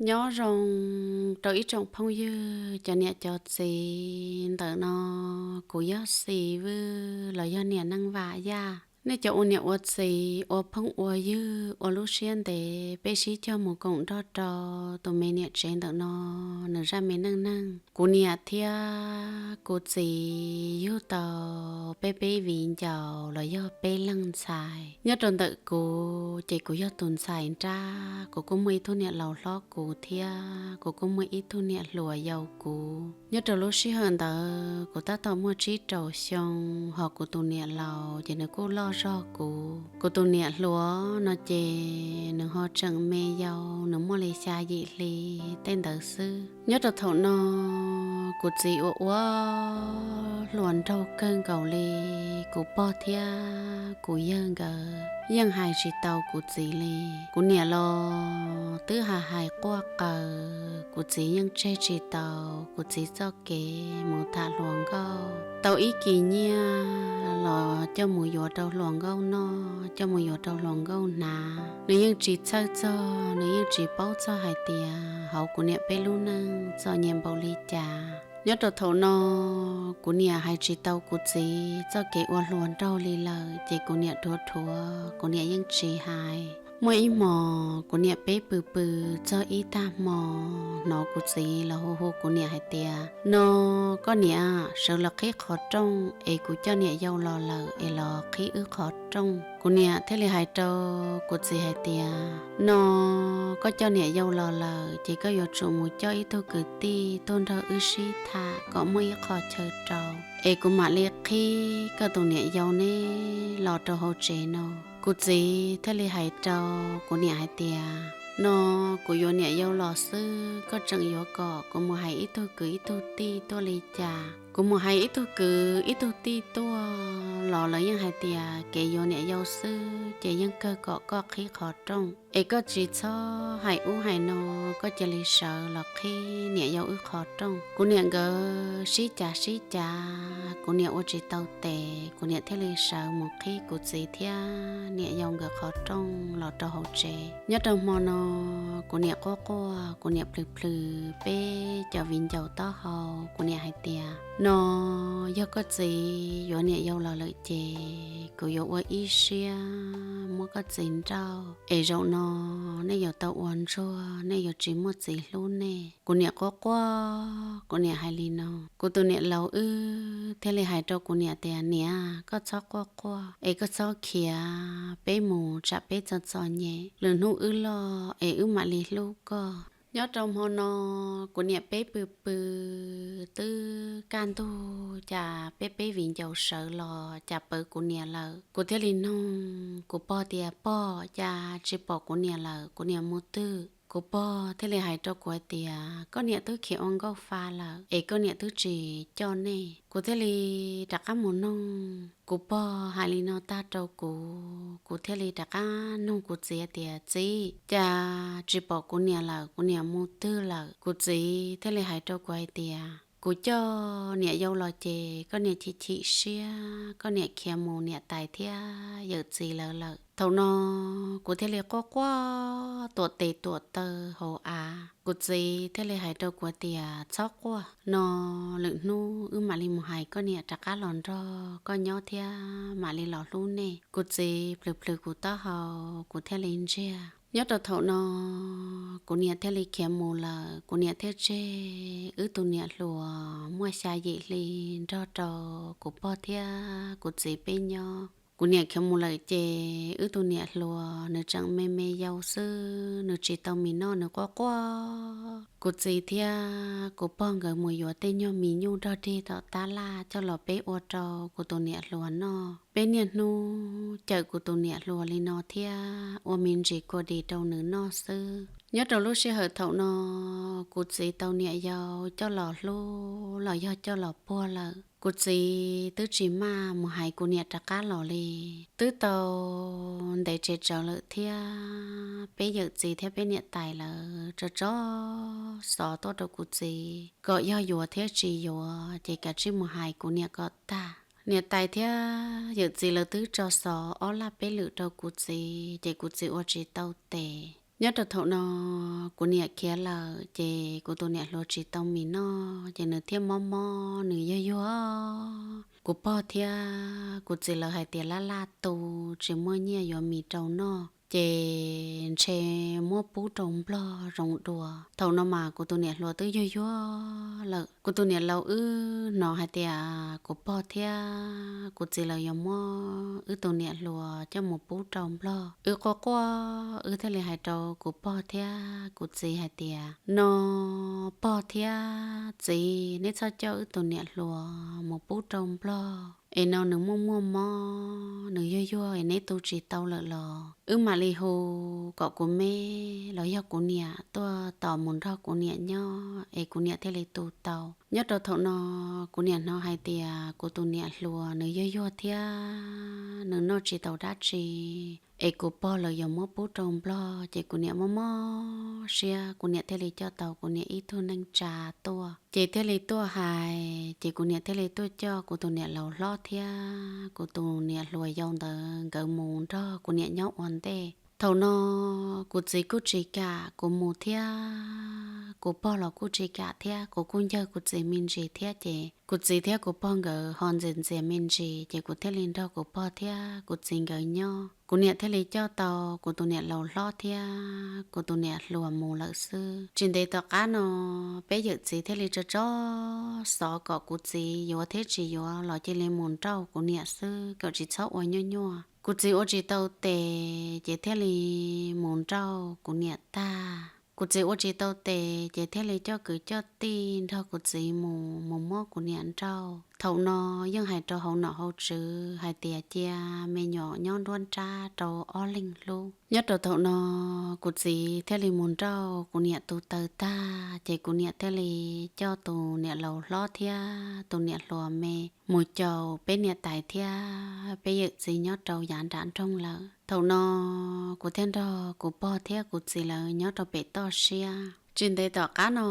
Nyob zoo rau ib tsoom phooj ywg cov niam cov txiv ntawm no, kuv yog Xis Vwj los yog niam Neej Vam Yaj. Nej cov ua niam ua txiv, ua phooj ua ywg, ua lub siab ntev peb sib cog mus koom nrog rau tus me niam tsev ntawm no nws zaj me neej neeg. Kuv niam thiab kuv txiv yug tau peb peb viv ncaus los yog peb leeg ntxhais. Nyob rau ntawm kuv ces kuv yog tus ntxhais nrab, kuv kuj muaj ib tug niam laus hlob kuv thiab kuv kuj muaj ib tug niam hluas yau kuv. Nyob rau lub sij hawm ntawd kuv tab tom muaj tsib rau xyoo, hos kuv tus niam laus ces nws kuj loj zog kuv. Kuv tus niam hluas no ces nws ho tseem me yau, nws muaj li xya yim hli tej ntawd xwb. Nyob rau thaum no kuv txiv ua ua hluas nraug kawg nkaus li, kuv pog thiab kuv yawg nkawd yeej hais tsis tau kuv txiv li. Kuv niam los twb hais hais quaj qw, kuv txiv yeej tseg tsis tau kuv txiv txoj kev mus tham hluas nkauj. Tau ib kis nyiaj los coj mus yuav rau hluas nkauj noj, coj mus yuav rau hluas nkauj hnav. Nws yeej tsis txhawj txog, nws yeej tsis paub txog hais tias hauv kuv niam peb lub neej txom nyem npaum li cas. Nyob rau thaum no kuv niam hais tsis tau kuv txiv txoj kev ua hluas nraug li lawm, ces kuv niam dhuav dhuav, kuv niam yeej tsis hais. Muaj ib hmos kuv niam peb pw pw txog ib tag hmo, hnov kuv txiv los hu hu kuv niam hais tias, No, koj niam, sawv los qhib qhov rooj es kuv coj niam yau los lawm es los qhib wb qhov rooj. Kuv niam thiaj li hais rau kuv txiv hais tias, No, koj coj niam yau los lawm ces koj yuav tsum mus coj ib tug kwv tij tuaj nrog wb sib tham kom muaj ib qho chaw rau, es kuv mam li qhib koj tus niam yau neb los rau hauv tsev no. Kuv txiv thiaj li hais rau kuv niam hais tias, No, kuv yuav niam yau los xwb, koj tseem yuav kom kuv mus hais ib tug kwv ib tug tij tuaj li cas? Kuv mus hais ib tug kwv ib tug tij tuaj los lawv yeej hais tias kev yuav niam yau xwb ces yeej kawg kom koj qhib qhov rooj, es koj tsis txhob hais ub hais no, koj cia li sawv los qhib niam yau wb qhov rooj. Kuv niam nkawd sib cav sib cav, kuv niam ua tsis tau tes, kuv niam thiaj li sawv mus qhib kuv txiv thiab niam yau nkawd qhov rooj los rau hauv tsev. Nyob rau hmo no kuv niam quaj quaj, kuv niam plhws plhws peb cov viv ncaus taub hau, kuv niam hais tias, No, yog koj txiv yuav niam yau los lawm ces kuv yuav ua ib siab muab koj txiv nrauj, es zaum no nej yuav tau ua ntsuag, nej yuav tsis muaj txiv hlub nej. Kuv niam quaj quaj, kuv niam hais li no. Kuv tus niam laus wb thiaj li hais rau kuv niam tias, Niam, koj txhob quaj quaj es koj txhob khiav, peb mus tsam peb txom txom nyem, lwm hnub wb loj es wb mam li hlub koj. Nyob rau hmo no kuv niam peb pw pw, twb kaj ntug cas peb peb viv ncaus sawv los cas pawv kuv niam lawm. Kuv thiaj li nug kuv pog tias, Pog, cas tsis pom kuv niam lawm, kuv niam mus twg? Kuv pog thiaj li hais rau kuv hais tias, Koj niam twb khiav ua nkauj fa lawm es koj niam twb tsis coj nej. Kuv thiaj li rov qab mus nug, kuv pog hais li no tag rau kuv, kuv thiaj li rov qab nug kuv txiv tias, Txiv, cas tsis pom kuv niam lawm, kuv niam mus twg lawm? Kuv txiv thiaj li hais rau kuv hais tias, Kuv coj niam yau los ces koj niam chim chim siab, koj niam khiav mus niam tais thiab yawm txiv lawv lawm. Thaum no kuv thiaj li quaj quaj tuam tes tuam taw hauv av. Kuv txiv thiaj li hais rau kuv tias, Txhob quaj, no lwm hnub wb mam li mus hais koj niam rov qab los nrog koj nyob thiab mam li los hlub nej. Kuv txiv plhws plhws kuv taub hau, kuv thiaj li ntsiag. Nyob rau thaum no kuv niam thiaj li khiav mus lawm, kuv niam thiaj tseg wb tus niam hluas muaj xya yim hli nrog rau kuv pog thiab kuv txiv peb nyob. Kuv niam khiav mus lawm ces wb tus niam hluas nws tseem me me yau xwb, nws tsis tau mis noj, nws quaj quaj. Kuv txiv thiab kuv pog nkawd mus yuav tej nyuag mis nyuj nrog dig tom tab laj coj los peb ua rau kuv tus niam hluas noj. Peb niaj hnub cawm kuv tus niam hluas li no thiab ua me ntsis kua dis rau nws noj xwb. Nyob rau lub sij hawm thaum no, kuv txiv tau niam yau coj los hlub los yog coj los puag lawm. Kuv txiv twb tsis maj mus hais kuv niam rov qab los li. Twb tau ntev tsawv lawm thiab peb yawm txiv thiab peb niam tais lawv tso tso xov tuaj rau kuv txiv kom yog yuav thiab tsis yuav ces kav tsij mus hais kuv niam kom tag. Niam tais thiab yawm txiv lawv twb tso xov ob laj peb lwm rau kuv txiv ces kuv txiv ua tsis tau tes. Nyob rau thaum no kuv niam khiav lawm ces kuv tus niam hluas tsis tau mis noj ces nws thiaj mob mob nws yuag yuag. Kuv pog thiab kuv txiv lawv hais tias laj laj tu tsis muaj nyiaj yuav mis rau noj ces ntshe muab pub rau nplog zoo dua. Thaum no mas kuv tus niam hluas twb yuag yuag lawm. Kuv tus niam laus wb hnov hais tias kuv pog thiab kuv txiv lawv yuav muab wb tus niam hluas coj mus pub rau nplog, wb quaj quaj wb thiaj li hais rau kuv pog thiab kuv txiv hais tias, no pog thiab txiv, neb txhob coj wb tus niam hluas mus pub rau nplog es no nws muaj muaj mob nws yuag yuag es neb tu tsis tau lawm los wb mam li hu kom kuv me los yog kuv niam tuaj tos mus nrog kuv niam nyob es kuv niam thiaj li tu tau. Nyob rau thaum no kuv niam hnov hais tias kuv tus niam hluas nws yuag yuag thiab nws noj tsis tau dab tsi es kuv pog lawv yuav muab pub rau nplog ces kuv niam mob mob siab, kuv niam thiaj li coj tau kuv niam ib tug neej tsa tuaj ces thiaj li tuaj hais ces kuv niam thiaj li tuaj coj kuv tus niam laus hlob thiab kuv tus niam hluas yau ntawd nkawd mus nrog kuv niam nyob ua ntej. Thaum no kuv txiv kuj tsis kam kuv mus thiab kuv pog los kuj tsis kam thiab, kuv kuj ncawg kuv txiv me ntsis thiab ces kuv txiv thiab kuv pog nkawd ho ntxias ntxias me ntsis ces kuv thiaj li nrog kuv pog thiab kuv txiv nkawd nyob. Kuv niam thiaj li coj tau kuv tus niam laus hlob thiab kuv tus niam hluas mus lawm xwb. Tsis ntev tom qab no peb yawm txiv thiaj li tso tso xov kom kuv txiv yuav thiab tsis yuav los cia li mus nrauj kuv niam xwb kom tsis txhob ua nyuaj nyuaj. Kuv txiv ua tsis tau tes ces thiaj li mus nrauj kuv niam tag. Kuv txiv ua tsis tau tes ces thiaj li coj kwv coj tij nrog kuv txiv mus mus muab kuv niam nrauj. Thaum no yeej hais rau hauv nom hauv tswv hais tias cia me nyuam nyob nruab nrab rau ob leeg hlub. Nyob rau thaum no kuv txiv thiaj li mus nrauj kuv niam tus taw tag ces kuv niam thiaj li coj tus niam laus hlob thiab tus niam hluas me mus caum peb niam tais thiab peb yawm txiv nyob rau yav nram nroog lawm. Thaum no kuv thiaj nrog kuv pog thiab kuv txiv lawv nyob rau pem toj siab. Tsis ntev tom qab no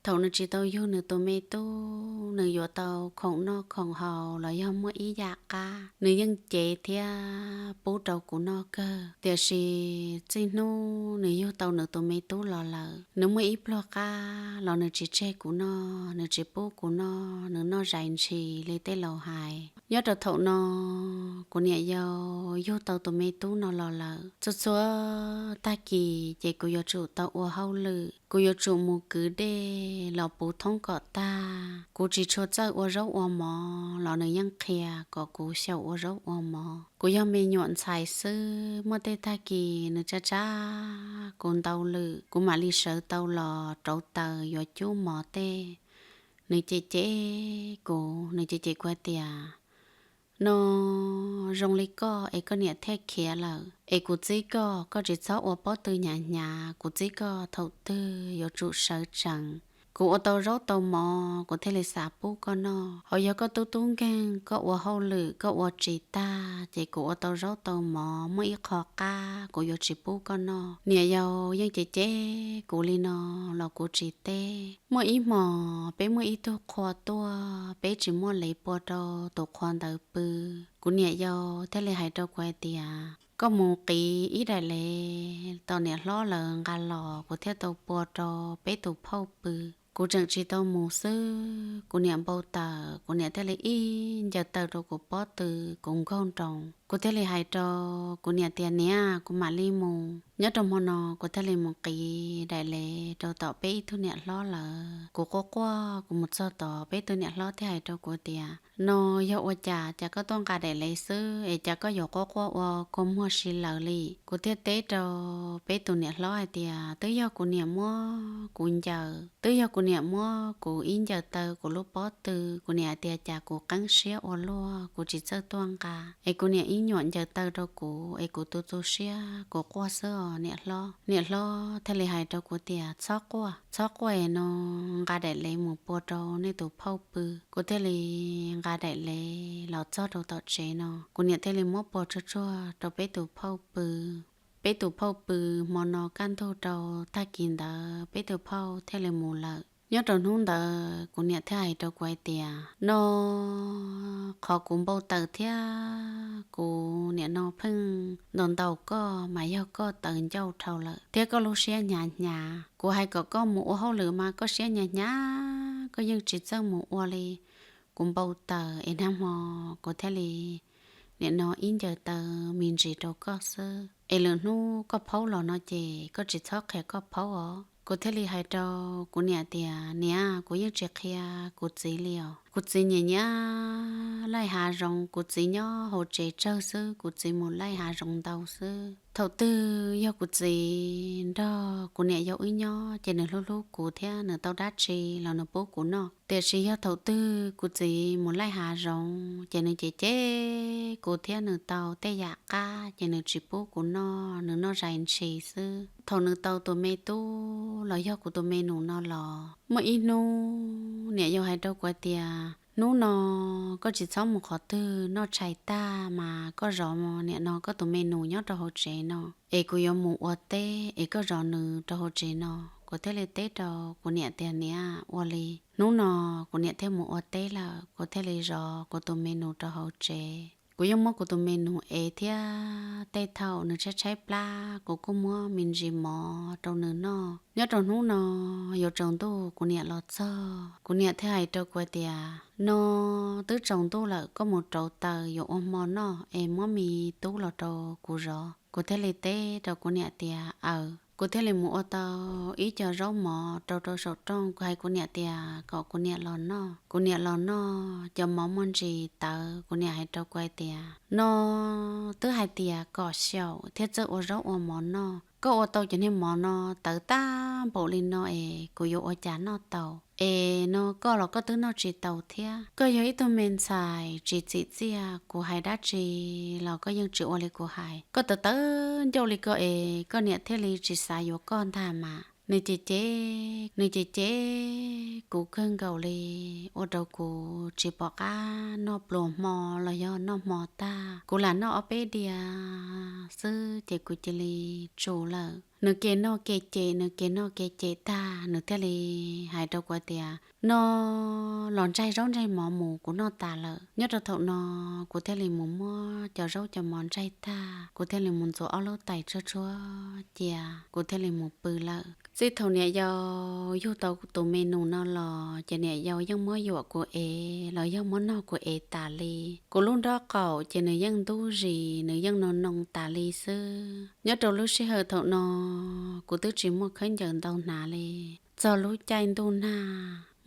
thaum nws tsis tau yug nws tus me tub, nws yuav tau khoom noj khoom haus los yog muaj ib yam qab nws yeej cev thiab pub rau kuv noj kawg. Tiam sis txij hnub nws yug tau nws tus me tub los lawm, nws muaj ib pluag qab los nws tsis tseg kuv noj, nws tsis pub kuv noj, nws noj zais ntshis li tej laus hais. Nyob rau thaum no kuv niam yau yug tau tus me tub no los lawm, txhua txhua tag kis ces kuv yuav tsum tau ua hauj lwm, kuv yuav tsum mus kwv dej los puv thoob kom tag. Kuv tsis tshua txawj ua zaub ua mov los nws yeej qhia kom kuv xyaum ua zaub ua mov. Kuv yog me nyuam ntxhais xwb, muaj tej tag kis nws tsab tsab kuv ntau lwm, kuv mam li sawv tau los rauv taws yuav cub mov tej. Nws cem cem kuv, nws cem cem kuv hais tias, no zoo li koj es koj niam thiaj khiav lawm es kuv txib koj, koj tsis txhob ua pob tw hnyav hnyav, kuv txib koj thaum twg yuav tsum sawv tsees. Kuv ua tau zaub tau mov kuv thiaj li xav pub koj noj, ho yog koj tub tub nkeeg koj ua hauj lwm koj ua tsis tag ces kuv ua tau zaub tau mov muaj ib qho qab kuv yuav tsis pub koj noj. Niam yau yeej cem cem kuv li no los kuv tsis teb. Muaj ib hmos peb muaj ib tug qhua tuaj, peb tsis muaj lev pua rau tus qhua ntawd pw. Kuv niam yau thiaj li hais rau kuv hais tias, koj mus qiv ib daim lev tom niam hlob lawv nqa los kuv thiaj tau pua rau peb tus phauj pw. Kuv tseem tsis tau mus xwb, kuv niam npau taws, kuv niam thiaj li ib ncaws taw rau kuv pob tw, kuv nkaug nroos. Kuv thiaj li hais rau kuv niam tias, niam, kuv mam li mus. Nyob rau hmo no kuv thiaj li mus qiv daim lev rau tom peb ib tug niam hlob lawv. Kuv quaj quaj kuv mus txog tod, peb tug niam hlob thiaj hais rau kuv tias, no yog ua cas, cas koj tuaj nqa daim lev xwb es cas koj yuav quaj quaj ua kua muag si lawm li? Kuv thiaj teb rau peb tus niam hlob hais tias, twb yog kuv niam muab kuv ncaws, twb yog kuv niam muab kuv ib ncaws taw kuv lub pob tw. Kuv niam hais tias cas kuv qeeb siab ua luaj, kuv tsis txawj tuaj nqa, es kuv niam ib nyuam ncaws taw rau kuv es kuv tu tu siab, kuv quaj xwb os niam hlob. Niam hlob thiaj li hais rau kuv tias, txhob quaj, txhob quaj es no nqa daim lev mus pua rau nej tus phauj pw. Kuv thiaj li nqa daim lev los txog rau tom tsev no, kuv niam thiaj li muab pua tsuag tsuag rau peb tus phauj pw. Peb tus phauj pw, hmo no kaj ntug rau tag kis ntawd peb tus phauj thiaj li mus lawm. Nyob rau hnub ntawd kuv niam thiaj hais rau kuv hais tias, no qhov kuv npau taws thiab kuv niam no pheej ntaus ntaus koj mas yog koj tawv ncauj dhau lawm thiab koj lub siab hnyav hnyav. Kuv hais kom koj mus ua hauj lwm mas koj siab hnyav hnyav, koj yeej tsis txawj mus ua li. Kuv npau taws es nag hmo kuv thiaj li niam no ib ncaws taw me ntsis rau koj xwb, es lwm hnub koj phaub los no ces koj tsis txhob qhia koj phaub os. Kuv thiaj li hais rau kuv niam tias, niam, kuv yeej tsis qhia kuv txiv li os. Kuv txiv nyiam nyiam laij hav zoov, kuv txiv nyob hauv tsev tsawg xwb, kuv txiv mus laij hav zoov ntau xwb. Thaum twg yog kuv txiv nrog kuv niam yau wb nyob ces nws hlub hlub kuv thiab nws tau dab tsi los nws pub kuv noj. Tiam sis yog thaum twg kuv txiv mus laij hav zoov ces nws cem cem kuv thiab nws tau tej yam qab ces nws tsis pub kuv noj, nws noj zais ntshis xwb. Thaum nws tau tus me tub los yog kuv tus me nus no los, muaj ib hnub niam yau hais rau kuv tias, hnub no koj tsis txhob mus qhov twg, noj tshais tag mas koj zov niam no koj tus me nus nyob rau hauv tsev no, es kuv yuav mus ua teb es koj zov nws rau hauv tsev no. Kuv thiaj li teb rau kuv niam tias, niam, ua li. Hnub no kuv niam thiaj mus ua teb lawm, kuv thiaj li zov kuv tus me nus rau hauv tsev. Kuv yeej muab kuv tus me nus ev thiab tej thaum nws tshaib tshaib plab kuv kuj muab me ntsis mov rau nws noj. Nyob rau hnub no yuav tsaus ntuj kuv niam los txog, kuv niam thiaj hais rau kuv tias, no twb tsaus ntuj lawm, koj mus rauv taws yuav ua hmo noj es muab me tub los rau kuv zov. Kuv thiaj li teb rau kuv niam tias, aws. Kuv thiaj li mus ua tau ib co zaub mov rau rau saum rooj, kuv hais kuv niam tias kom kuv niam los noj. Kuv niam los noj, cov mov muaj ntsis tawv, kuv niam hais rau kuv hais tias, no twb hais tias kom xyaum thiaj txawj ua zaub ua mov noj, koj ua tau cov niag mov no tawv tag npaum li no es kuv yuav ua cas noj tau? Es no koj los koj twb noj tsis tau thiab. Koj yog ib tug me ntxhais tsis txim txiaj, kuv hais dab tsi los koj yeej tsis ua li kuv hais. Koj tawv tawv ncauj li ko es koj niam thiaj li tsis xav yuav koj ntag mas. Nws cem cem, nws cem cem kuv kawg nkaus li, ua rau kuv tsis pom qab noj pluas hmo los yog noj hmo tag. Kuv lam noj ob peb diav xwb ces kuv cia li tsaus lawm. Nws ke noj ke cem, nws ke noj ke cem tag, nws thiaj li hais rau kuv tias, no los ntsaig zaub ntsaig mov mus, kuv noj tas lawm. Nyob rau thaum no kuv thiaj li mus muab cov zaub cov mov ntsaig tag, kuv thiaj li mus ntxuav ob lub tais tsuag tsuag cia, kuv thiaj li mus pw lawm. Txij thaum niam yau yug tau tus me nus no los ces niam yau yeej muab yuam kuv ev los yog muab nog kuv ev tas li. Kuv lub nrob qaum ces nws yeej ntub zis, nws yeej noo noo tas li xwb. Nyob rau lub sij hawm thaum no kuv twb tsis muaj khaub ncaws ntau hnav li. Txog lub caij ntuj nag,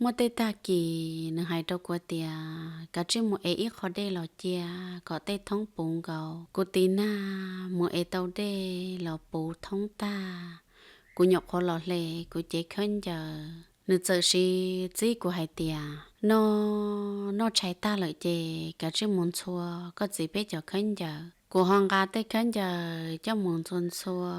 muaj tej tag kis nws hais rau kuv tias, kav tsij mus ev ib qho dej los cia kom tej thoob puv nkaus. Kuv tiv nag mus ev tau dej los puv thoob tag, kuv nyuam qhuav los hle kuv cev khaub ncaws. Nws txawm siv txib kuv hais tias, no noj tshais tag lawm ces kav tsij mus ntxhua koj txiv peb cov khaub ncaws. Kuv ho nqa tej khaub ncaws coj mus ntxhua ntxhua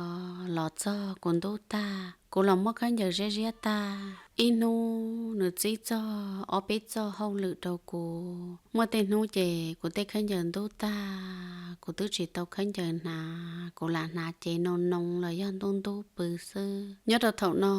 los txog kuv ntub tag, kuv los muab khaub ncaws ziab ziab tag. Ib hnub nws txib txog ob peb txoj hauj lwm rau kuv. Muaj tej hnub ces kuv tej khaub ncaws ntub tag, kuv twb tsis tau khaub ncaws hnav, kuv lam hnav cev noo noo los yog ntub ntub pw xwb. Nyob rau thaum no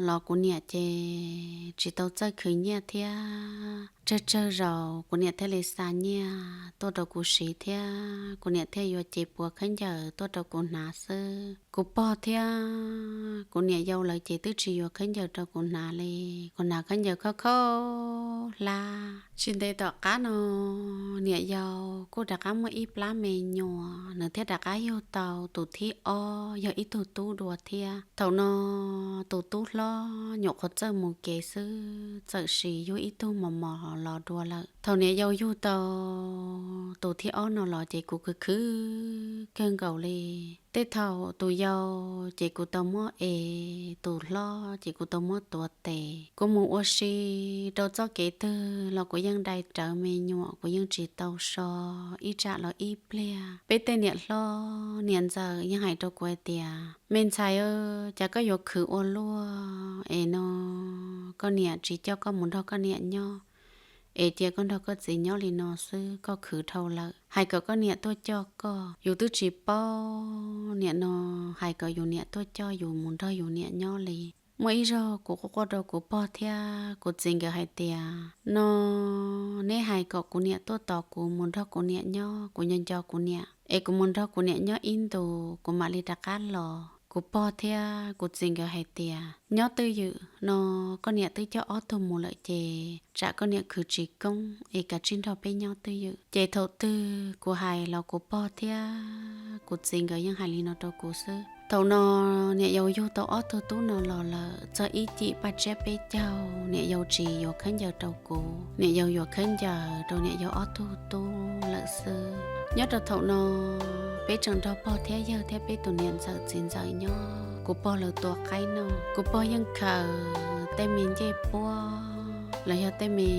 los kuv niam ces tsis tau txawj khwv nyiaj thiab. Tsawg tsawg zaus kuv niam thiaj li xa nyiaj tuaj rau kuv siv thiab kuv niam thiaj yuav cev puav khaub ncaws tuaj rau kuv hnav xwb. Kuv pog thiab kuv niam yau lawv ces twb tsis yuav khaub ncaws rau kuv hnav li, kuv hnav khaub ncaws khaub khaub hlab. Tsis ntev tom qab no niam yau kuj rov qab muaj ib plab me nyuam, nws thiaj rov qab yug tau tus thib ob, yog ib tug tub dua thiab. Thaum no tus tub hlob nyuam qhuav txawj mus kev xwb, txawm sis yug ib tug mos mos los dua lawm. Thaum niam yau yug tau tus thib ob no los ces kuv khwv khwv kawg nkaus li. Tej thaum tus yau ces kuv tau muab ev, tus hlob ces kuv tau muab tuav tes. Kuv mus ua si rau txoj kev twg los kuv yeej dai rawv me nyuam, kuv yeej tsis tau so ib tsam los ib pliag. Peb tej niam hlob niam ntxawm yeej hais rau kuv hais tias, me ntxhais, cas koj yuav khwv ua luaj es no koj niam tsis coj koj mus nrog koj niam nyob, es cia koj nrog koj txiv nyob li no xwb, koj khwv dhau lawm. Hais kom koj niam tuaj coj koj, yus twb tsis paub niam no hais kom yus niam tuaj coj yus mus nrog yus niam nyob li. Muaj ib zaug kuv quaj quaj rau kuv pog thiab kuv txiv nkawd hais tias, no neb hais kom kuv niam tuaj tos kuv mus nrog kuv niam nyob, kuv nco nco kuv niam es kuv mus nrog kuv niam nyob ib ntus kuv mam li rov qab los. Kuv pog thiab kuv txiv nkawd hais tias, nyob twj ywm no, koj niam twb coj ob tug mus lawm ces tsam koj niam khwv tsis koob es kav tsij nrog peb nyob twj ywm. Ces thaum twg kuv hais los kuv pog thiab kuv txiv nkawd yeej hais li no rau kuv xwb. Thaum no niam yau yug tau ob tug tub no los lawm txog ib cim paj tsiab peb caug, niam yau tsis yuav khaub ncaws rau kuv, niam yau yuav khaub ncaws rau niam yau ob tug tub lawm xwb. Nyob rau thaum no peb tseem nrog pog thiab yawg thiab peb tus niam ntxawm txiv ntxawm nyob, kuv pog lawv tua qaib noj. Kuv pog yeej khaws tej me ncej puab los yog tej me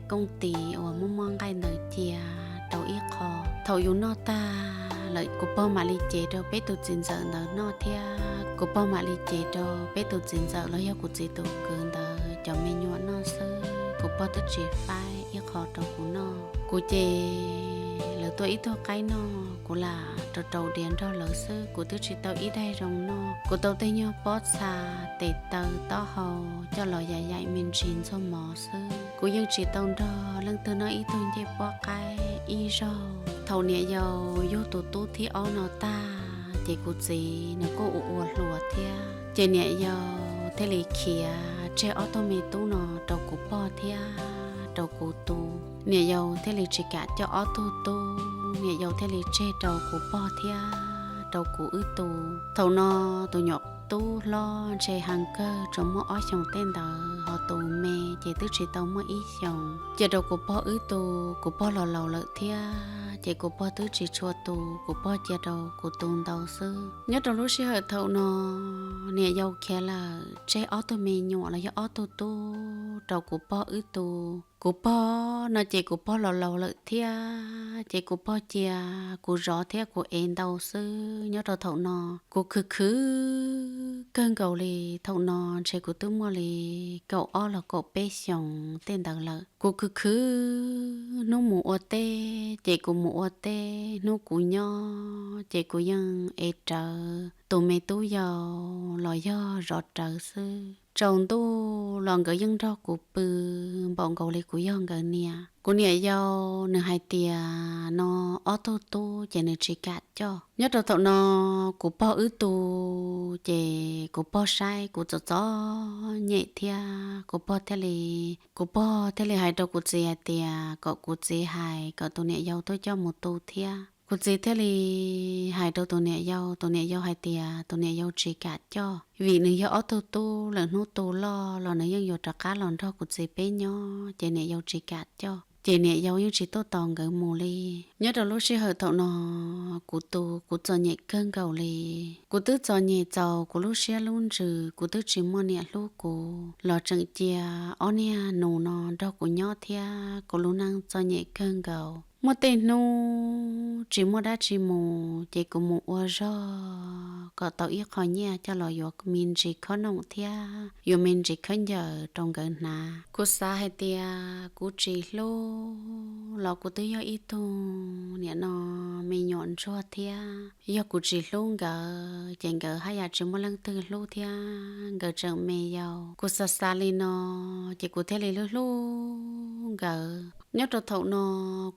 kooj tis uas muaj muaj nqaij ntawd cia rau ib qho. Thaum yus noj tag lawm kuv pog mam li cev rau peb tus txiv ntxawm ntawd noj thiab kuv pog mam li cev rau peb tus txiv ntxawm los yog kuv txiv tus kwv ntawd cov me nyuam noj xwb. Kuv pog twb tsis faib ib qho rau kuv noj. Kuv ces lawv tua ib tug qaib noj kuv lam rau rau diav nrog lawv xwb, kuv twb tsis tau ib daig zoo noj. Kuv tau tej nyuag pob txha, tes taw, taub hau coj los yaim yaim me ntsis ntxuag mov xwb, kuv yeej tsis tau nrog leej twg noj ib tug ncej puab qaib ib zaug. Thaum niam yau yug tus tub thib ob no tag ces kuv txiv nws kuj ua ua hluas thiab, ces niam yau thiaj li khiav tseg ob tug me tub no rau kuv pog thiab rau kuv tu. Niam yau thiaj li tsis kam coj ob tug tub, niam yau thiaj li tseg rau kuv pog thiab rau kuv wb tu. Thaum no tus nyuam tub hlob ntshe heev kawg tsuas muaj ob xyoos tej ntawd, ho tus me ces twb tsis tau muaj ib xyoos. Cia rau kuv pog wb tu, kuv pog los laus lawm thiab ces kuv pog twb tsis tshua tu, kuv pog cia rau kuv tu ntau xwb. Nyob rau lub sij hawm thaum no niam yau khiav lawm tseg ob tug me nyuam los yog ob tug tub rau kuv pog wb tu. Kuv pog no ces kuv pog los laus lawm thiab ces kuv pog cia kuv zov thiab kuv ev ntau xwb. Nyob rau thaum no kuv khwv khwv kawg nkaus li. Thaum no ntshe kuv twb muaj li kaum ob los kaum peb xyoos tej ntawd lawm. Kuv khwv khwv, hnub mus ua teb ces kuv mus ua teb, hnub kuv nyob ces kuv yeej ev rawv tus me tub yau los yog zov rawv xwb. Tsaus ntuj los nkawd yeej nrog kuv pw npaum nkaus li kuv yog nkawd niam. Kuv niam yau nws hais tias no ob tug tub ces nws tsis kam coj. Nyob rau thaum no kuv pog wb tu, ces kuv pog saib kuv txom txom nyem thiab kuv pog thiaj li, kuv pog thiaj li hais rau kuv txiv hais tias kom kuv txiv hais kom tus niam yau tuaj coj mus tu thiab. Kuv txiv thiaj li hais rau tus niam yau, tus niam yau hais tias tus niam yau tsis kam coj vim nws yog ob tug tub lawm, hnub tu loj los nws yeej yuav rov qab los nrog kuv txiv peb nyob, ces niam yau tsis kam coj, ces niam yau yeej tsis tuaj tos nkawd mus li. Nyob rau lub sij hawm thaum no kuv tu kuv txom nyem kawg nkaus li. Kuv twb txom nyem txaus kuv lub siab lub ntsws, kuv twb tsis muaj niam hlub kuv los tseem cia ob niag nus no nrog kuv nyob thiab, kuv lub neej txom nyem kawg nkaus. Muaj tej hnub tsis muaj dab tsi mus ces kuv mus ua zog kom tau ib qho nyiaj coj los yuav me ntsis khob noom thiab yuav me ntsis khaub ncaws rau nkawd hnav. Kuv xav hais tias kuv tsis hlub los kuv twb yog ib tug niam no me nyuam ntsuag thiab, yog kuv tsis hlub nkawd ces nkawd haj yam tsis muaj leej twg hlub thiab, nkawd tseem me yau. Kuv xav xav li no ces kuv thiaj li hlub hlub nkawd. Nyob rau thaum no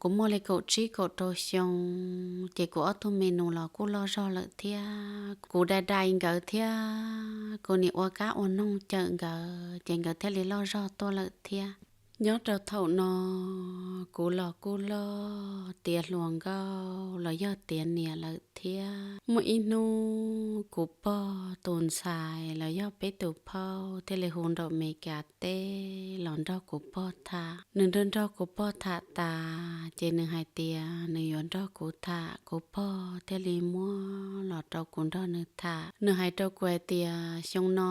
kuv muaj li kaum tsib kaum rau xyoo, ces kuv ob tug me nus los kuj loj zog lawm thiab, kuv dai dai nkawd thiab kuv nim ua kab ua noog cawm nkawd ces nkawd thiaj li loj zog tuaj lawm thiab. Nyob rau thaum no kuv los kuj loj tiav hluas nkauj los yog tiav niam lawm thiab. Muaj ib hnub kuv pog tus ntxhais los yog peb tus phauj thiaj li hu nraum Meskas teb los nrog kuv pog tham. Nws nrog nrog kuv pog tham tas ces nws hais tias nws yuav nrog kuv tham, kuv pog thiaj li muab los rau kuv nrog nws tham. Nws hais rau kuv hais tias xyoo no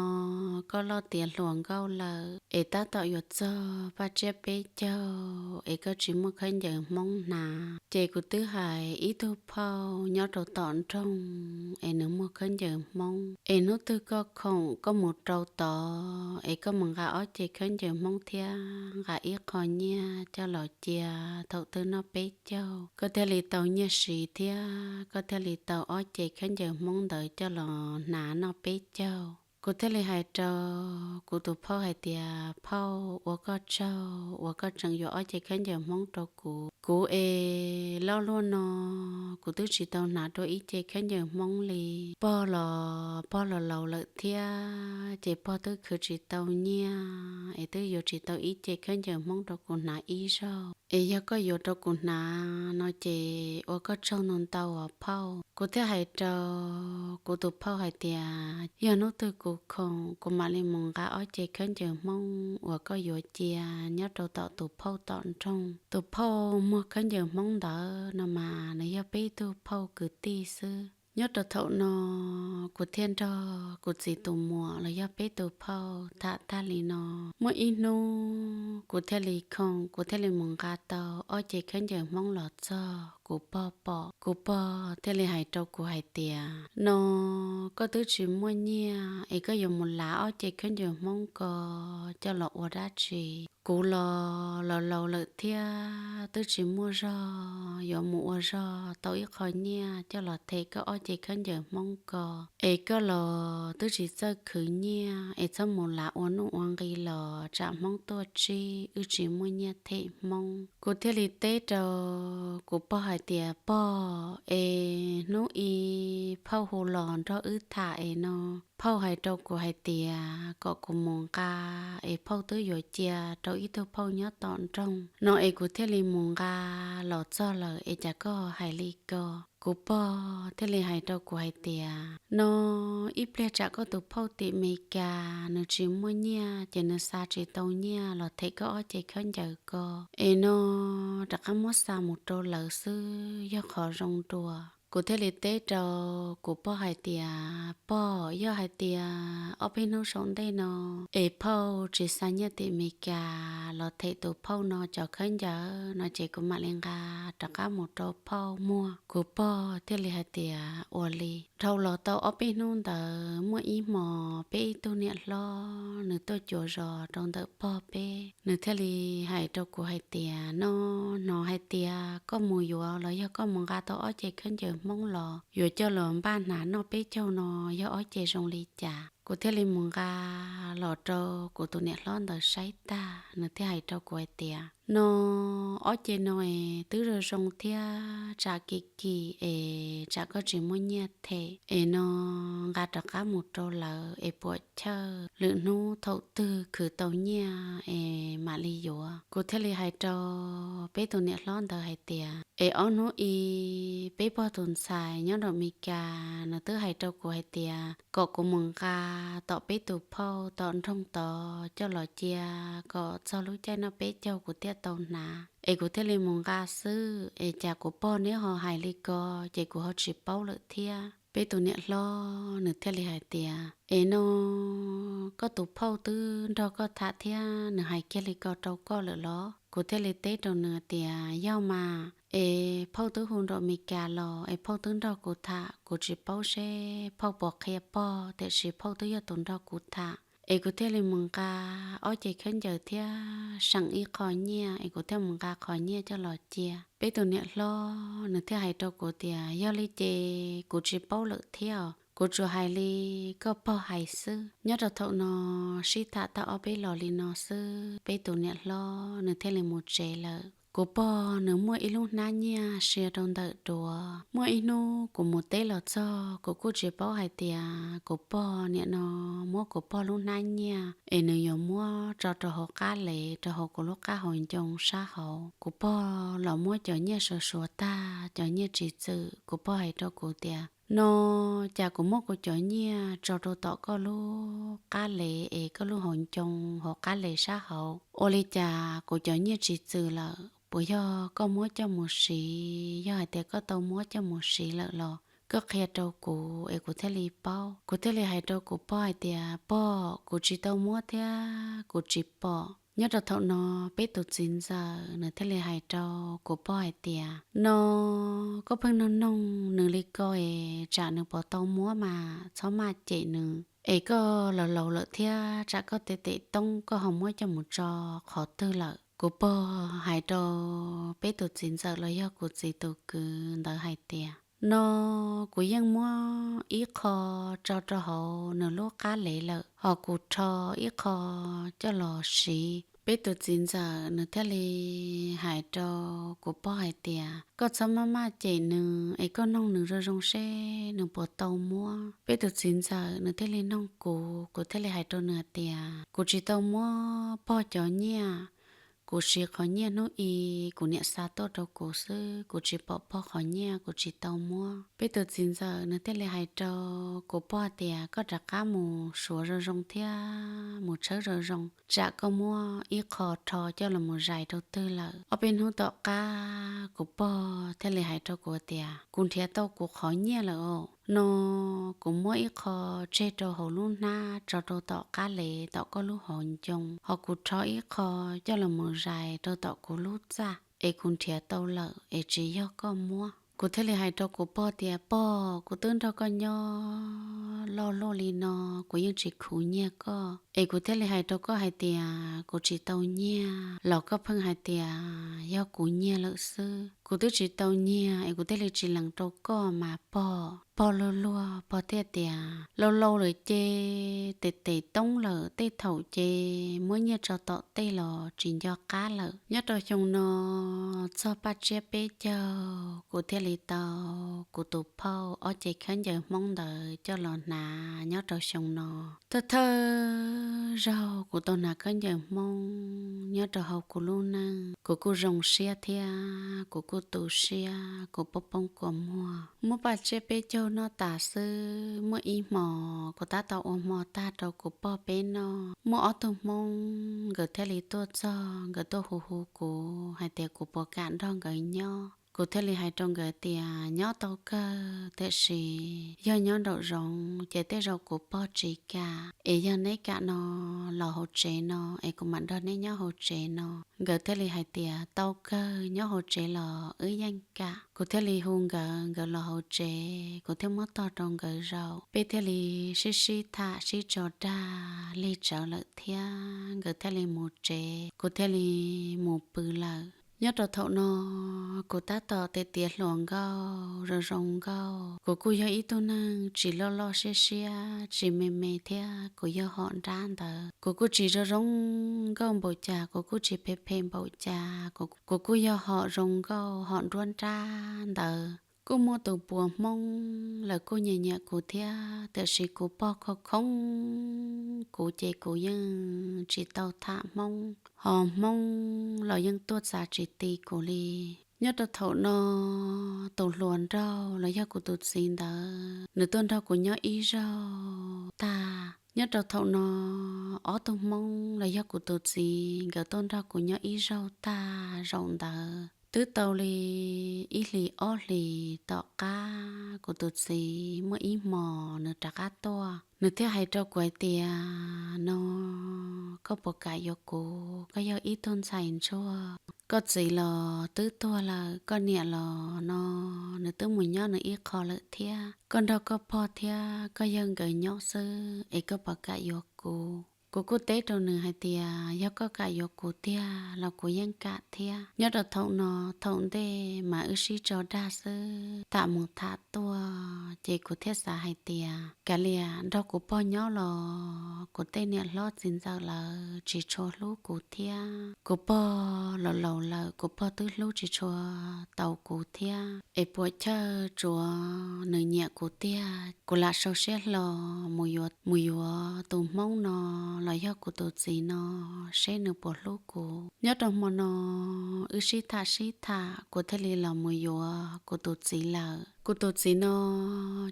koj loj tiav hluas nkauj lawm es tab tom yuav txog paj tsiab peb caug es koj tsis muaj khaub ncaws Hmoob hnav. Ces kuv twb hais ib tug phauj nyob rau tom nroog es nws muag khaub ncaws Hmoob, es hnub twg koj khoom koj mus rau tod es koj mus nqa ob ce khaub ncaws Hmoob thiab nqa ib qho nyiaj coj los cia thaum twg noj peb caug, koj thiaj li tau nyiaj siv thiab koj thiaj li tau ob ce khaub ncaws Hmoob ntawd coj los hnav noj peb caug. Kuv thiaj li hais rau kuv tus phauj hais tias, Phauj, ua koj tsaug uas koj tseem yuav ob ce khaub ncaws Hmoob rau kuv. Kuv es loj luaj no, kuv twb tsis tau hnav dua ib ce khaub ncaws Hmoob li. Pog los pog los laus lawm thiab, ces pog twb khwv tsis tau nyiaj es twb yuav tsis tau ib ce khaub ncaws Hmoob rau kuv hnav ib zaug. Es yog koj yuav rau kuv hnav no ces ua koj tsaug ntau ntau os phauj. Kuv thiaj hais rau kuv tus phauj hais tias, Yog hnub twg kuv khoom, kuv mam li mus nqa ob ce khaub ncaws Hmoob uas koj yuav cia nyob rau tom tus phauj tom nroog. Tus phauj muag khaub ncaws Hmoob ntawd no mas nws yog peb tug phauj kwv tij xwb. Nyob rau thaum no, kuv thiaj nrog kuv txiv tus muam los yog peb tus phauj tham tag li no. Muaj ib hnub kuv thiaj li khoom, kuv thiaj li mus nqa tau ob ce khaub ncaws Hmoob los txog, kuv pog pom, kuv pog thiaj li hais rau kuv hais tias, No koj twb tsis muaj nyiaj es koj yuav mus lav ob ce khaub ncaws Hmoob ko coj los ua dab tsi? Kuv los laus laus lawm thiab twb tsis muaj zog yuav mus ua zog tau ib qho nyiaj coj los them koj ob ce khaub ncaws Hmoob ko. Es koj los twb tsis txawj khwv nyiaj es txhob mus lav ua nuj ua nqi los tsam Hmoob tuaj tsib wb tsis muaj nyiaj them Hmoob. Kuv thiaj li teb rau kuv pog hais tias, Pog, es hnub i phauj hu los nrog wb tham es no, phauj hais rau kuv hais tias kom kuv mus nqa, es phauj twb yuav cia rau ib tug phauj nyob tom nroog no es kuv thiaj li mus nqa los txog lawm es cas koj hais li ko? Kuv pog thiaj li hais rau kuv hais tias, No ib pliag tsam koj tus phauj tim Meskas nws tsis muaj nyiaj ces nws xa tsis tau nyiaj los them koj ob ce khaub ncaws ko, es no rov qab muab xa mus rau lawv xwb yog qhov zoo dua. Kuv thiaj li teb rau kuv pog hais tias, Pog, yog hais tias ob peb hnub saum ntej no es phauj tsis xa nyiaj tim Meskas los them tus phauj no cov khaub ncaws no ces kuv mam li nqa rov qab mus rau phauj muag. Kuv pog thiaj li hais tias, Ua li. Dhau los tau ob peb hnub ntawd muaj ib hmos peb ib tug niam hlob nws tuaj cuav zos rau ntawm pog peb, nws thiaj li hais rau kuv hais tias, No hnov hais tias koj mus yuav los yog koj mus nqa tau ob ce khaub ncaws Hmoob los yuav coj los npaj hnav noj peb caug no, yog ob ce zoo li cas? Kuv thiaj li mus nqa los rau kuv tus niam hlob ntawd saib tag, nws thiaj hais rau kuv hais tias, No ob ce no es twb zoo zoo thiab tsam kim kim es tsam koj tsis muaj nyiaj them es no nqa rov qab mus rau lawv es puam chawj, lwm hnub thaum twg khwv tau nyiaj es mam li yuav. Kuv thiaj li hais rau peb tus niam hlob ntawd hais tias, Es ob hnub i peb pog tus ntxhais nyob nram Meskas nws twb hais rau kuv hais tias kom kuv mus nqa tom peb tus phauj tom nroog tod coj los cia kom txog lub caij noj peb caug kuv thiaj tau hnav, es kuv thiaj li mus nqa xwb, es cas kuv pog neb ho hais li ko ces kuv ho tsis paub lawm thiab. Peb tus niam hlob nws thiaj li hais tias, Es no koj tus phauj twb nrog koj tham thiab nws hais kiag li ko rau koj lawm los? Kuv thiaj li teb rau nws tias, Yog mas, es phauj twb hu nram Meskas los es phauj twb nrog kuv tham, kuv tsis paub seb phauj puas qhia pog, tiam sis phauj twb yog tus nrog kuv tham. Es kuv thiaj li mus nqa ob ce khaub ncaws thiab seem ib qho nyiaj es kuv thiaj mus nqa qhov nyiaj coj los cia. Peb tus niam hlob nws thiaj hais rau kuv tias, Yog li ces kuv tsis paub lawm thiab, kuv tsuas hais li koj pog hais xwb. Nyob rau thaum no sib tham tag ob peb los li no xwb, peb tus niam hlob nws thiaj li mus tsev lawm. Kuv pog nws muaj ib lub hnab nyiaj sia rau ntawm duav. Muaj ib hnub kuv mus teb los txog, kuv kuj tsis paub hais tias kuv pog niam no muab kuv pog lub hnab nyiaj es nws yuav muab tso rau hauv qab lev rau hauv kuv lub qab hauv ncoo sab hauv. Kuv pog los muab cov nyiaj suav suav tag, cov nyiaj tsis txwm, kuv pog hais rau kuv tias, No cas kuv muab kuv cov nyiaj tso rau tom koj lub qab lev es koj lub hauv ncoo hauv qab lev sab hauv, ua li cas kuv cov nyiaj tsis txwm lawm? Puas yog koj muab coj mus siv? Yog hais tias koj tau muab coj mus siv lawm los koj qhia rau kuv es kuv thiaj li paub. Kuv thiaj li hais rau kuv pog hais tias, Pog, kuv tsis tau muab thiab kuv tsis pom. Nyob rau thaum no peb tus txiv ntxawm nws thiaj li hais rau kuv pog hais tias, No koj pheej noog noog nws li ko es tsam nws puas tau muab mas txhob maj cem nws, es koj laus laus lawm thiab tsam koj tes tes toob koj ho muab coj mus tso qhov twg lawm? Kuv pog hais rau peb tus txiv ntxawm los yog kuv txiv tus kwv ntawd hais tias, no kuv yeej muab ib qho tso rau hauv nws lub qab lev lawm, hos kuv rho ib qho coj los siv. Peb tus txiv ntxawm nws thiaj li hais rau kuv pog hais tias, koj txhob maj maj cem nws es koj noog nws zoo zoo seb nws puas tau muab. Peb tus txiv ntxawm nws thiaj li noog kuv, kuv thiaj li hais rau nws hais tias, kuv tsis tau muab pog cov nyiaj, kuv siv qhov nyiaj hnub i kuv niam xa tuaj rau kuv xwb, kuv tsis pom pog qhov nyiaj, kuv tsis tau muab. Peb tus txiv ntxawm nws thiaj li hais rau kuv pog tias, koj rov qab mus suav zoo zoo thiab mus tshawb zoo zoo, tsam koj muab ib qho rho coj los mus zais rau twg lawm. Ob peb hnub tom qab kuv pog thiaj li hais rau kuv tias, kuv nrhiav tau kuv qhov nyiaj lawm os. No kuv muab ib qho tseg rau hauv lub hnab tso rau tom qab lev tom koj lub hauv ncoo, hos kuv rho ib qho coj los mus zais rau tom kuv lub txaj, es kuv nrhiav tau lawm es tsis yog koj muab. Kuv thiaj li hais rau kuv pog tias, pog, kuv twb nrog koj nyob loj luaj li no, kuv yeej tsis khuv nyiag koj, es kuv thiaj li hais rau koj hais tias kuv tsis tau nyiag los koj pheej hais tias yog kuv nyiag lawm xwb. Kuv twb tsis tau nyiag es kuv thiaj li tsis lees rau koj mas pog. Pog luag luag pog thiaj tias, laus laus lawm ces tes tes toob lawm, tej thaum ces muab nyiaj tso tom tej los tsis nco qab lawm. Nyob rau xyoo no txog paj tsiab peb caug kuv thiaj li tau kuv tus phauj ob ce khaub ncaws Hmoob ntawd coj los hnav nyob rau xyoo no. Thawj thawj zaug kuv tau hnav khaub ncaws Hmoob nyob rau hauv kuv lub neej, kuv kuj zoo siab thiab kuv kuj tu siab, kuv poob poob kua muag. Muaj paj tsiab peb caug noj tas xwb, muaj ib hmos kuv tab tom ua hmo tag rau kuv pog peb noj, muaj ob tug Hmoob nkawd thiaj li tuaj txog, nkawd tuaj hu hu kuv hais tias kuv puas kam nrog nkawd nyob. Kuv thiaj li hais rau nkawd tias, nyob tau kawg, tiam sis yog nyob nraum zoov ces tej zaum kuv pog tsis kam, es yog neb kam no los hauv tsev no es kuv mam nrog neb nyob hauv tsev no. Nkawd thiaj li hais tias, tau kawg, nyob hauv tsev los wb yeej kam. Kuv thiaj li hu nkawd, nkawd los hauv tsev, kuv thiaj muab tog rau nkawd zaum, peb thiaj li sib sib tham sib tso dag lig tsawv lawm thiab, nkawd thiaj li mus tsev, kuv thiaj li mus pw lawm. Nyob rau thaum no kuv tab tom tiav tiav hluas nkauj, zoo zoo nkauj. Kuv kuj yog ib tug neeg tsis loj loj siab siab, tsis me me thiab, kuv yog hom nrab ntawd. Kuv kuj tsis zoo zoo nkauj npaum cas, kuv kuj tsis phem phem npaum cas, kuv kuj yog hom zoo nkauj hom nruab nrab ntawd. Kuj muaj tus puas Hmoob lawv kuj nyiam nyiam kuv thiab, tiam sis kuv pog khoo khoob kuv ces kuv yeej tsis tau tham Hmoob, ho Hmoob los yeej tuaj txav tsis ti kuv li. Nyob rau thaum no tus hluas nraug los yog kuv tus txiv ntawd nws tuaj nrog kuv nyob ib zaug tag. Nyob rau thaum no ob tug Hmoob los yog kuv tus txiv nkawd tuaj nrog kuv nyob ib zaug tag zaum ntawd twb tau li ib hlis ob hlis tom qab kuv tus txiv muaj ib hmos nws rov qab tuaj, nws thiaj hais rau kuv hais tias, no koj puas kam yuav kuv? Koj yog ib tug ntxhais ntsuag, koj txiv los twb tuag lawm, koj niam los no nws twb mus nyob nws ib qho lawm thiab, koj nrog koj pog thiab koj yawg nkawd nyob xwb es koj puas kam yuav kuv? Kuv kuj teb rau nws hais tias, yog koj kam yuav kuv tiag los kuv yeej kam thiab. Nyob rau thaum no, thaum ntej mas wb sib tso dag xwb, tham mus tham tuaj ces kuv thiaj xav hais tias, kav liam nrog kuv pog nyob los kuv tej niam hlob txiv ntxawm lawv tsis tshua hlub kuv thiab. Kuv pog los laus lawm, kuv pog twb hlub tsis tshua tau kuv thiab, es puas chawj tsuav nws nyiam kuv tiag, kuv lam sau siab hlo mus yuav, mus yuav tus Hmoob no los yog kuv tus txiv no seb nws puas hlub kuv. Nyob rau hmo no wb sib tham sib tham, kuv thiaj li los mus yuav kuv tus txiv lawm. Kuv tus txiv no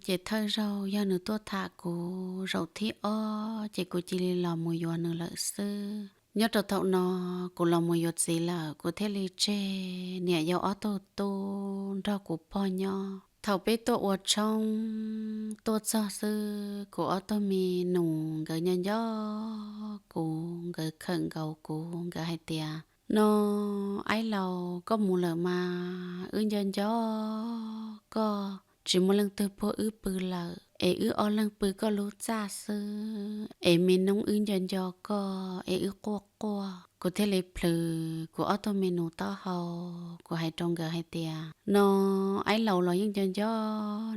ces thawj zaug yog nws tuaj tham kuv, zaum thib ob ces kuv cia li los mus yuav nws lawm xwb. Nyob rau thaum no kuv los mus yuav txiv lawm, kuv thiaj li tseg niam yau ob tug tub nrog kuv pog nyob. Thaum peb tuaj ua tshoob tuaj txog xwb, kuv ob tug me nus nkawd nco nco kuv, nkawd khawm nkaus kuv, nkawd hais tias, no aib laus, koj mus lawm mas wb nco nco koj, tsis muaj leej twg puag wb pw lawm, es wb ob leeg pw koj lub txaj xwb, es me noob wb nco nco koj es wb quaj quaj. Kuv thiaj li plhws kuv ob tug me nus taub hau, kuv hais rau nkawd hais tias, no, aib laus los yeej nco nco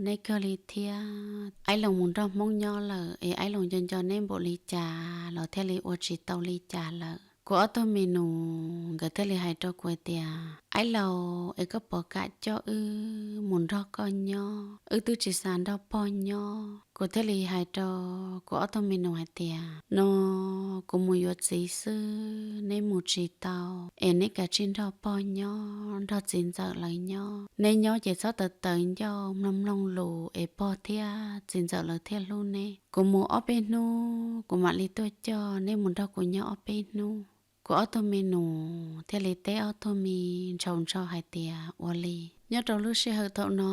neb kawg li thiab. Aib laus mus nrog Hmoob nyob lawm es aib laus nco nco neb npaum li cas los thiaj li ua tsis tau li cas lawm. Kuv ob tug me nus nkawd thiaj li hais rau kuv hais tias, aib laus, es koj puas kam coj wb mus nrog koj nyob? Wb twb tsis xav nrog pog nyob. Kuv thiaj li hais rau kuv ob tug me nus hais tias, no, kuv mus yuav txiv xwb, neb mus tsis tau, es neb kav tsij nrog pog nyob, nrog txiv ntxawm lawv nyob. Neb nyob ces txhob tawv tawv ncauj, mloog mloog lus es pog thiab txiv ntxawm lawv thiaj hlub neb. Kuv mus ob peb hnub kuv mam li tuaj coj neb mus nrog kuv nyob ob peb hnub. Kuv ob tug me nus thiaj li teb ob tug me ntsaus ntso hais tias, ua li. Nyob rau lub sij hawm thaum no,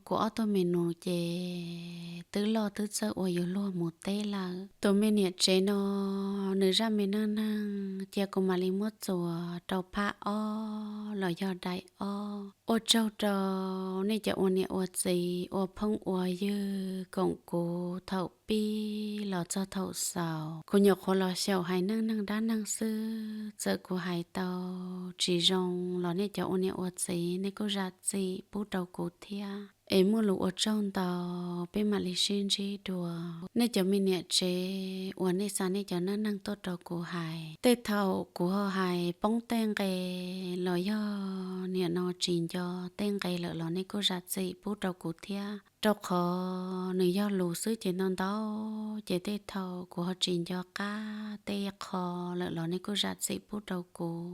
kuv ob tug me nus ces twb loj twb txawj ua yus luag mus teb lawm. Tus me niam tsev no, nws zaj me neej neeg cia kuv mam li muab txuas rau phab ob los yog daim ob. Ua tsaug rau nej cov ua niam ua txiv, ua phooj ua ywg koom kuv thaum pib los txog thaum xaus. Kuv nyuam qhuav los xyaum hais neej neeg dab neeg xwb, txawm kuv hais tau tsis zoo los nej cov ua niam ua txiv nej kuj zam txim pub rau kuv thiab. Es muaj lus ua tsaug ntau, peb mam li sib ntsib dua. Nej cov me niam tsev uas nej xa nej cov neej neeg tuaj rau kuv hais, tej thaum kuv ho hais poob tej nqe los yog nim no tsis nco tej nqe lawm los nej kuj zam txim pub rau kuv thiab, rau qhov nws yog lus xwb ces ntau ntau, ces tej thaum kuv ho tsis nco qab tej qho lawm los nej kuj zam txim pub rau kuv.